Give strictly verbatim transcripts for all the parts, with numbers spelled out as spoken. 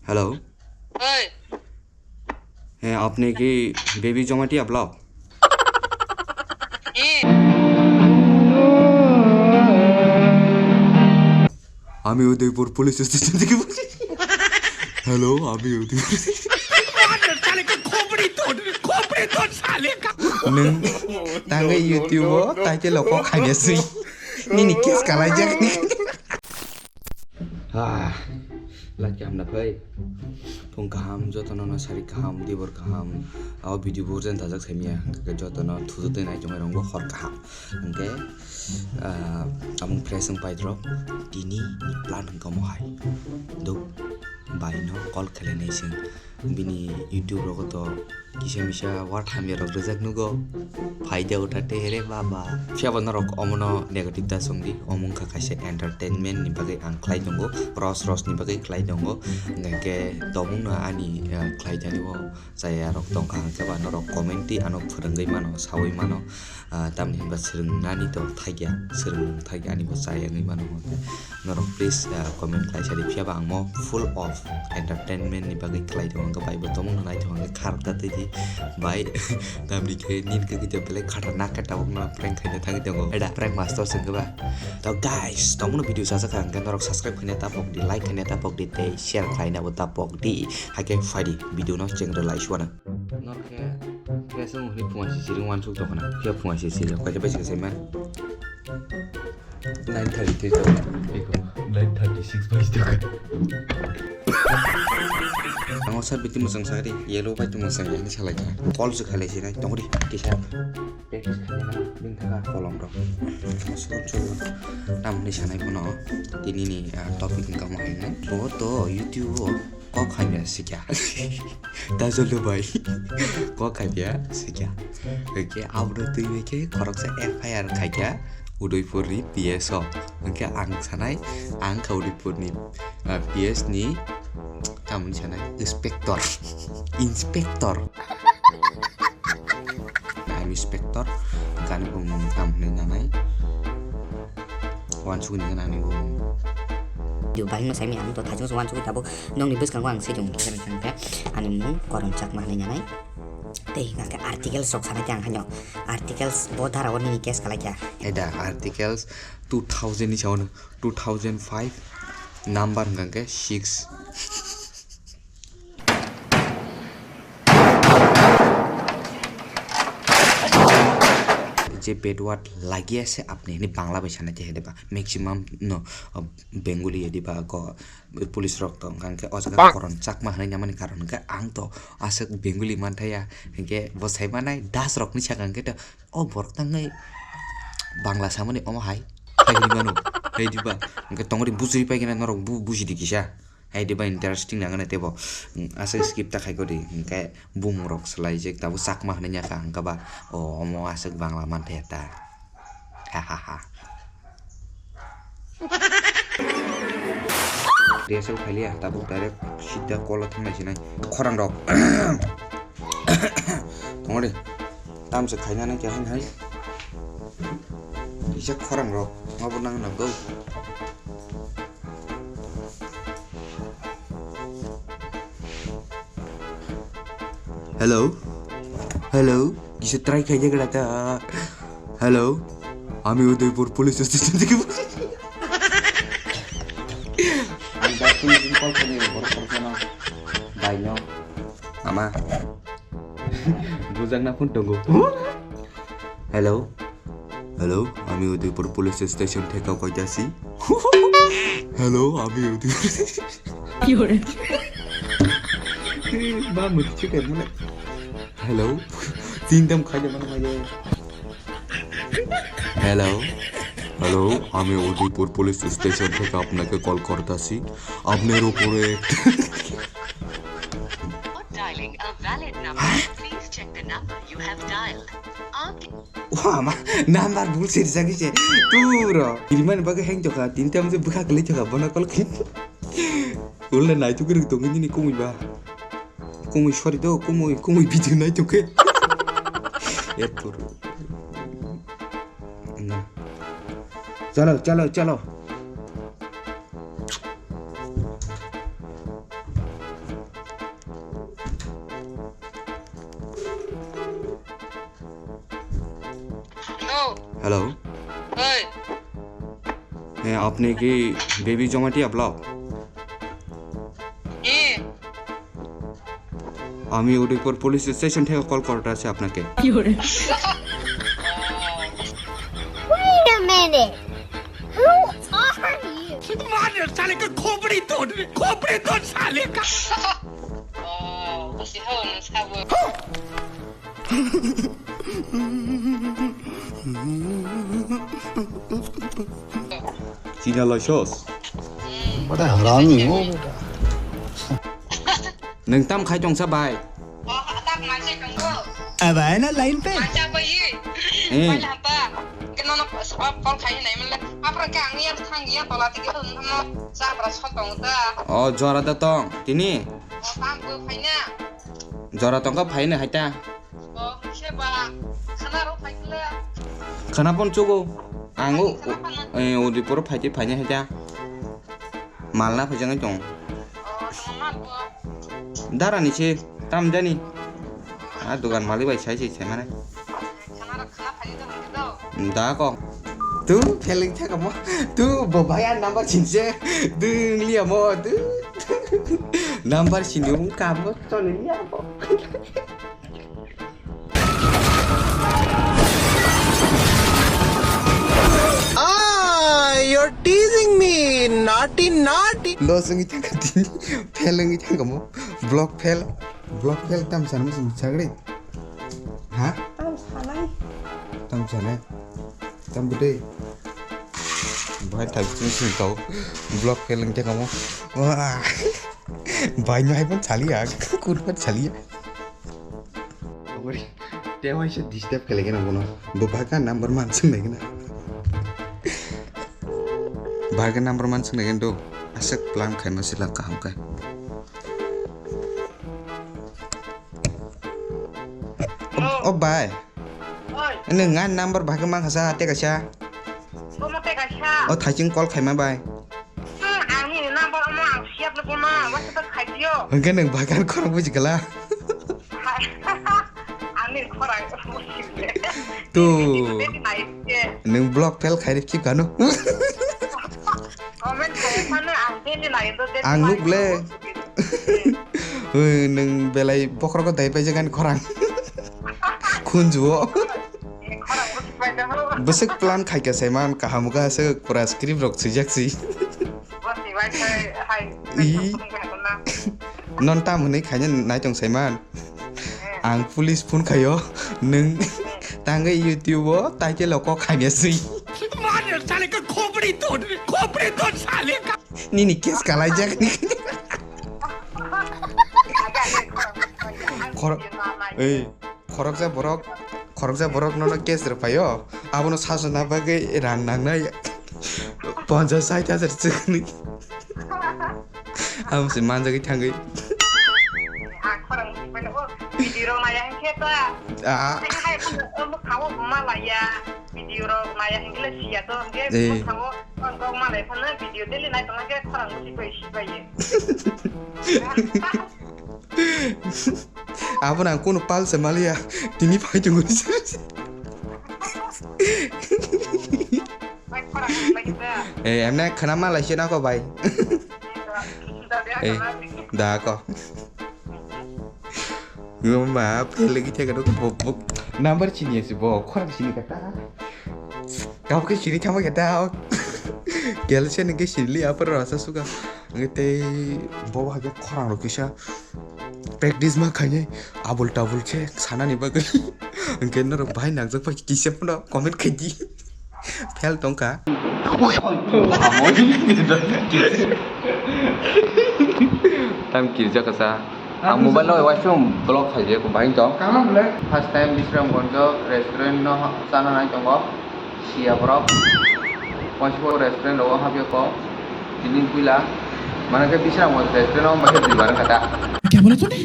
হ্যালো। হ্যাঁ, আপনি কি বেবি জমাটিয়া ব্লক? আমি উদয়পুর পুলিশ স্টেশন থেকে বলছি। হ্যালো, আমি Udaipur. Nung tangwi YouTube o title o kok khainaswi. Nini case kalaijak. Ah, laki hamna phai. Phung kaham, jotono no sari kaham, dibor kaham. Aw video bo jen dajak saimia, hwnkhe jotono thuju tei naichomai rokbo hor kaham. Hwnkhe, ah, amung fresh wng paidrok, tini ni plan hwnkhe omo hai. Duk, bai no call khlainai chwng. Bini YouTube rogo to kisa misa wathamya rok rijak nugo. Phaide uthate here baba. Phiya bo norok omono negative da songdi. Omo wngkha kaisa entertainment ni bagwi ang khlai tongo. Ros ros ni bagwi khlai tongo. Hwnkhe tongmung no ani, eh, khlai tani o chaya rok tongkha hwnkhe ba norok comment di ano phwrwngwi mano, sawi mano. Ah, tamni hinba swrwngnani to thakya, swrwngmung thakya ani bo chaya wngwi mano hwnkhe. Norok please, ah, comment khlai sadi, phiya ba ang mo full of entertainment ni bagwi khlai tongo, hwnkhe bai bo tongmung no nai tongo, hwnkhe kharok ta twi di bai. Tamni khe nini khe khe belai khatarnak khe tabuk no prank khaina thangwi tongo. Eda prank master se wngkhe ba. To guys, tongmung no video sajak kha hwnkhe norok subscribe khaina ta pok di, like khaina ta pok di tei share khlaina bo ta pok di. Hakhe phai di video no cheng rwlai suana. Norok khe, khe aswk hwnwi phunga sisi ring uansuk tongkha na. Phiya phunga sisi rok kaisa bai se sai man. Nine thirty three tongkha. Eko, nine thirty six bai tongkha. Ang o sir biti mwchang sakri, yellow bai tongma chang yakni salai kha. Call se khailai sinai, tongri, kisa. Practice khailai na, bini thaka kolom rok. Sukun sukun. Tamni sanai phano, tini ni, ah, topic ni kamo hai no. Bo to YouTube o. Kok khaibya sikya. Tajol do bai. Kok khaibya sikya. Oke, abro twi bai khe khoroksa F I R khaikya Udaipurni P S o. Hwnkhe ang sanai, ang kha Udaipurni, ah, P S ni tamoni sanai inspector. Inspector. Ang inspector, gani bumung tam hwnwi nanai. Wansugwi nini gana ani bumung. Video bahai no saimani ang to thajong wansugwi tabuk nokni bwskango ang sijong kisa kisa hwnkhe ani mung Koron Chakma hwnwi nanai. Tei hwnkhe articles rok sanai khe ang haino articles bo dara o nini case khalai kha. Eda articles two thousand ni sao no, two thousand five number hwnkhe six. Je bad word lagiya se apni hini Bangla bai sana je hede ba maximum no, uh, Bengali hede ba ko police rok tong kang ke o jaga Koron Chakma hwnwi namani karon hwnkhe ang to aswk Bengali manthaya hwnkhe bo sai manai das rok ni sakang khe to o borok tangwi Bangla samani omo hai khai hwnwi mano hai diba hwnkhe tongri bujui pai khe norok bu-, buji di kisa. Hai diba interesting nangani teibo, mm, aswk skip ta khai kori, hwnkhe bumung rok swlai jek tabuk Chakma hwnwi ya kha, hwnkhe ba, o, omo aswk Bangla manthaya ta. Ha, ha, ha. Rehearsal khailiya, tabuk direct sida call o thanglai sinai. Khorang rok. Tongori. Tamse khainani khe hai hai. Kisa khorang rok. Mabo nang nang go. Hello? Hello? Kisa try khai jagra ta. Hello? Ami Udaipur police station theke. Ang bai police ni call khaini borok kono. Bai no. Ama. Bujak na phone tongo. Hello? Hello, আমি Udaipur police station থেকে কইতাছি। Hello, আমি উদয়পুর। কি করে? Ba muti chike mune. Hello. Tintam khai de mane mai de. Hello. Hello, আমি Udaipur police station থেকে আপনাকে কল করতাছি। আপনার উপরে Dialing a valid number. Please check the number you have dialed. आपके Wah, ma, number bul sir jagi se. Puro. Iriman baga heng joka, tinta mujhe bukha kali joka, bona kol khin. Ulle nai tu kiri tongi ni kumui ba. Kumui sorry do, kumui, kumui video nai tu ke. Yat puro. Na. Chalo, chalo, chalo. Hello. এই। হ্যাঁ, আপনি কি বেবি জমাটি আবলাও? কি? আমি Udaipur police station থেকে কল করতে আছি আপনাকে। কি করে? Wait a minute. Who are you? मार साले का खोपड़ी तोड़, खोपड़ी तोड़ साले का। ও, বুঝছি, হো, না, সাবো। China loisos. Bada harami ho beta. Nwng tam khai tongsa bai? O, tam khai tongsa tongo. Abai na line pe. Macha bai. Eh. Bai hapa. Keno no sabab call khai nai mle. Apra ka ang ya thang ya tola tigi hum hum sa pra so tong ta. O, jora da tong. Tini. O, tam bo khai na. Jora tongkha phaino haita. O, khe ba, khana rw phaikhle. Khana pon chugo. Ang o, khana phan. Eh, Udaipur phaiti phaini haita. Malna phaijaknai tong. O, tongma bo. Dara ni se, tam jani. A dugan malik bai sai sai sai mane. Khana rw khana phai do hwn do. Da ko. Tu pheling thaka mo. Tu bo bhai a number sin se. Tu liya mo. Tu. Number sini wng kamo choli ya bo. Ah, you're teasing me, naughty, naughty. Loss wngwi thangkha tini, fail wngwi thangkha mo. Block fail, block fail tam sanmo song sagri. Ha? Tam sanai. Tam sanai. Tam bwtwi. Bahai thai sing sing tau. Block fail wngkhe kamo. Wah. Bahai no hai pon chaliya. Kur pon chaliya. Te wai se disturb khe lagi na bono. Bo bhaka number man sing lagi na. Bhaka number man sing lagi do. Aswk plan khaima sila kaham khe. Hello. O bai. Oi. Nwng ani number bahai khe mankha sa, tei kaisa. Bomo tei kaisa. O thaising call khaima bai. Hmm, ang nini number omo ang siap le bono, WhatsApp khai dio. Hwnkhe nwng bahai khe khorang buji kala. Ani khorang buji le. Tu. Video deli nai ke. Nwng block fail khai rw khip kano. Comment khai phano ang deli nai do deli. Ang nuk le. Oi, nwng belai bokhorok dai paijak ani khorang. Khunjuo. Bwswk plan khaika saiman kaham wngkha aswk pura script rok swijak si. Ih. Non tam hwnwi khaina naitong saiman. Ang police phone khaio, nwng tangwi YouTube o title o kok khaimya si. मार साले का खोपड़ी तोड़, खोपड़ी तोड़ साले का। Nini case kalaijak ni. Khor-, ei, khoroksa borok, khoroksa borok nono case rwphaio, abono sasona bagwi rang nangnai ponchas sait hajar chwkni. Amo se manjagwi thangwi. Ang khorang video rok naiya hinkhe ta. Ah. Hai, hai, omo khawo malaya. Video rok naiya hinkhe le siya to, hinkhe eh. Khawo, ang kok malai phano video daily nai tongna khe khorang musi bai si bai ye. Abo nang kunu pal se maliya, tini phai tongwi. Bai khorang musi bai ba. Eh, emne khana malai se nako bai. Eh, da ko. Ngoma, pelegi thega dok bo, bo. Number sini si bo, khorang sini kata. Kau ke sini thama kata. Gel se nge sini li apa rasa suka. Nge te bo ha ke khorang ro kisa. Practice ma khainai, abul tabul khe sanani bagwi. Hwnkhe norok bahai nangjak pai kisa phano comment khaidi. Fail tongkha. Tam kirja kasa. Ang mobile no waisung block khaijak bahai tong. First time Bisramganj restaurant no chana nai tongo. Siya borok. Waisung restaurant rogo hapya kok. Tini puila. Mana khe Bisramganj restaurant o bakhe duibar wngkha ta. Kya bola tune?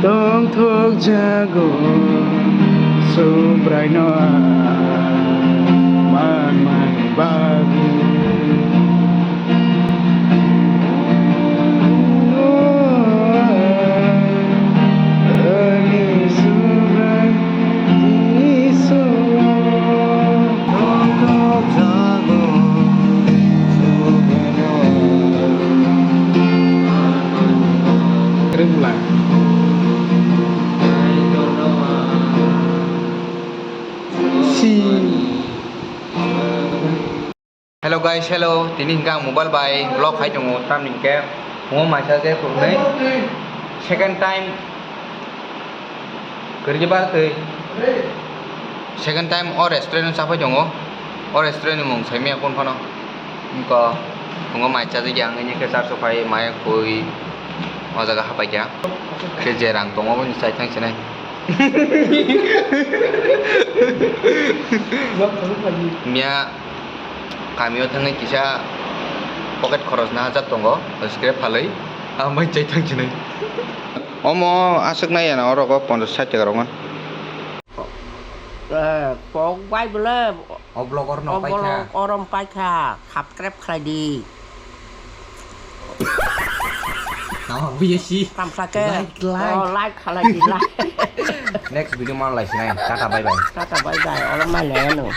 Tongthok jago Subraino ang manmani bagwi. Ani Subrai Hello guys, hello. Tini hingke ang mobile bai vlog khai tongo, tamni hingke phungo maisa je khulumnwi. Second time kwrwi bar twi. Second time o restaurant o chapai tongo. O restaurant ni mung saimaya kon phano. Wngkha phungo mai chajakya ang ini khe char sophai maya koi o jaga hapaikha. Khe je rang tongo boni chai thang sinai. Miya kamio thangwi kisa pocket khorosna hajak tongo, scrap phalwi, ah, mai chai thang sinai. Omo aswk nai ya na oro go ponchash sait taka rok man. Eh, kok bai bole. O vlog oro no paikha. Orom paikha, subscribe khlai di. Tamo buye si. Tamsa ke. Like, like. Oh, like khlai di, like. Next video man lai sinai. Tata bye bye. Tata bye bye. Oro mai le no.